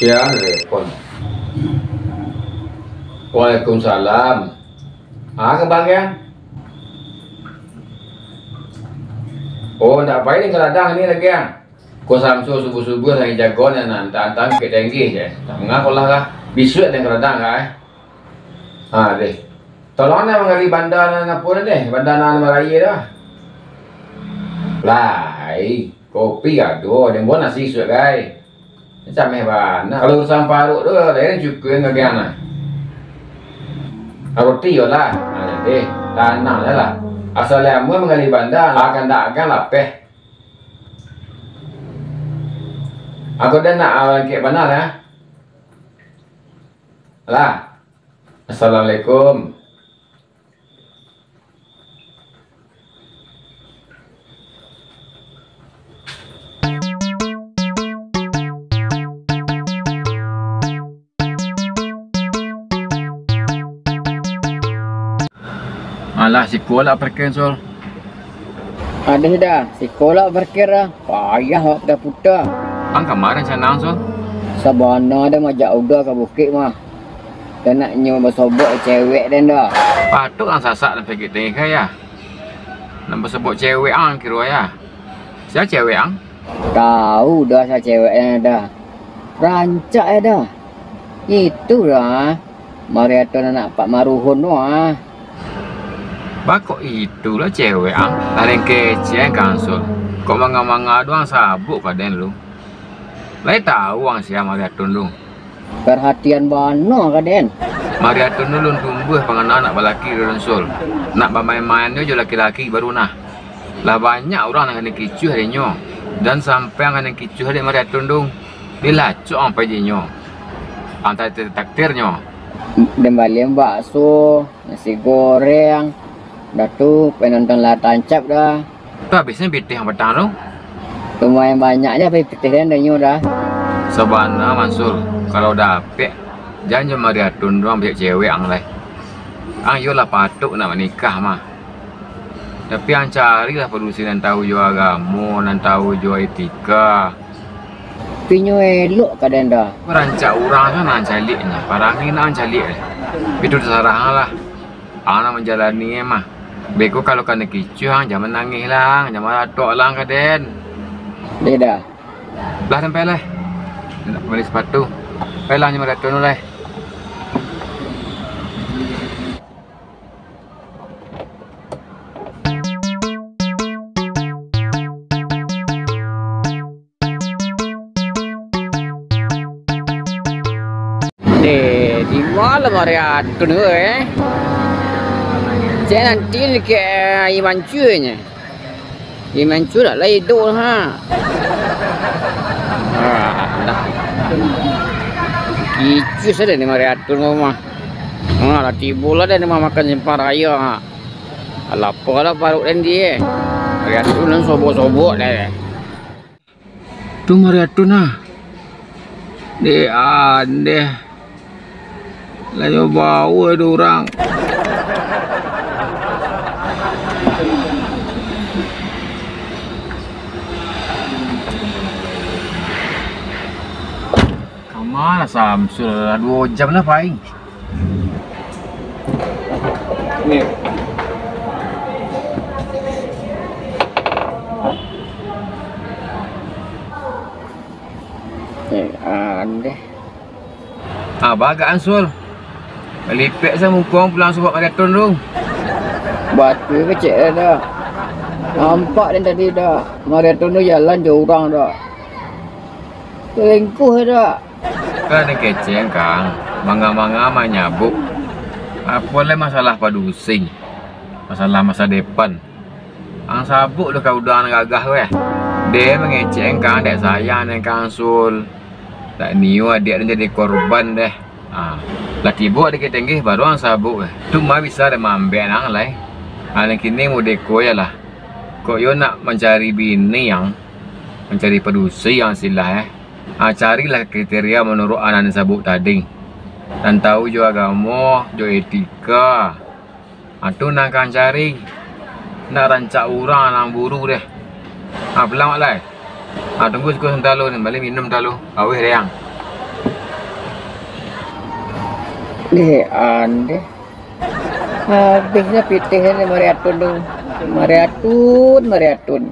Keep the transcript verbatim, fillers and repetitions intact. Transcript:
Ya, telepon. Waalaikumsalam. Ah, ka bagian? Oh, ndak pai den ka ladang ni lai, ah. Ko Samsul subuh-subuh lai jago nan antang-antang Bukik Tinggi je. Tak manga ko lah, lah. Bisuak den ka ladang, ah, eh. Ah, deh. Tolong den manggali banda nan apo tu deh, banda nan marayie tu. Lai, kopi ado, den bao nasi isuak gai. Cameh bana. Kalau urusan paruik tu, lain cukuik ngagian lah. Roti yo lah. Ha, jadi, tanang je lah. Asal amuah manggali banda, akan dagang lapeh. Aku dah nak, ah, langkek bana lah. Lah. Assalamualaikum. Alah, siko lah parkir, Sul. Aduh dah, siko lah parkir dah. Payah awak puta-puta. Ang kama rencana ang, Sul? Sabana dah majak Uda ka bukik mah. Dan nak nyo basobok cewek den dah. Patuik ang sasak nan pagik tengah ka, ya. Nan basobok cewek ang kiro, ya. Sia cewek ang? Tahu dah sia cewek den dah. Rancak ya dah. Itu dah. Mariatun anak Pak Maruhun tu ah. Bako itulah cewek ang. Paling kecek kan, Sul. Kok manga-manga doang sabuk ka den lu. Lai tahu ang sia Mariatun tu. Parhatian bana ka den. Mariatun tu lun tumbuah pangana anak balaki di Sul. Nak bamain-main jo laki-laki baru nah. Lah banyak urang nan kanai kicuah dek nyo. Dan sampai ang kanai kicuah dek Mariatun tu. Dilacok ang pai dek nyo. Ang taktir-taktir nyo. Den balian bakso, nasi goreng. Dah tu, pai nonton lah tancap dah. Tu habisnyo pitih ang patang tu? Lumayan banyak ja pitih den dek nyo dah. Sabana, Mansul, kalau dapek, jan jo Mariatun doang bacewek ang lai. Ang iyo lah patuik nak manikah mah. Tapi ang carilah padusi nan tahu jo agamo, nan tahu jo etika. Tapi nyo elok ka den dah. Rancak urang tu nan caliak nyo, parangi nan caliak. Tapi tu tasarah ang lah. Ang nan manjalani mah. Beko kalau kanai kicuah, ang jan manangih lah, ang jan maratok lah ka den. Deh dah. Lah sampai lah. Nak bali sapatu. Pailah nyo maratok tu lah. Eh, di ma lah Mariatun tu, eh? Cek nanti ni ke Iman Cuy ni. Iman Cuy dak lah iduik ha. Ah, dah. Kicuah sajo ni Mariatun tu mah. Ha, lah tibo lah dah ni mah makan simpang raya ha. Lapeh lah paruik den di, eh. Mariatun nan sobok-sobok deh. Tu Mariatun nah. Dek andeh. Lah nyo bawa dek urang. Kama lah Samsul, lah duo jam lah pai. Ni. Eh, andeh. Ah, bagak ang Sul. Lipek sa muko ang pulang sobok Mariatun tu. Batua kecek dah. Nampak den tadi dah. Mariatun tu jalan jo urang dah. Selingkuh dah. Kan kecek ang, Kang. Manga-manga manyabuk. Apo lai masalah padusi? Masalah masa depan. Ang sabuk tu ka uda nan gagah tu, eh. Den mangecek ang, Kang, dek sayang den ka ang Sul. Dak nio adiak den jadi korban deh. Ah, lah tibo di Bukik Tinggi, baru ang sabuk, eh. Tu ma bisa den maambek ang lai. Ah, nan kini mode ko yo lah. Kok yo nak mancari bini ang, mancari padusi ang silah, eh. Ah, carilah kriteria manuruik ang nan sabuk tadi. Nan tahu jo agamo, jo etika. Ah, tu nan ka ang cari. Ndak rancak urang nan buru deh. Ah, pulang wak lai. Ah, tunggu siko sabanta lu, bali minum dulu. Auih deh ang. Deh, andeh. Habislah pitih ni mariatun tu. Mariatun, mariatun.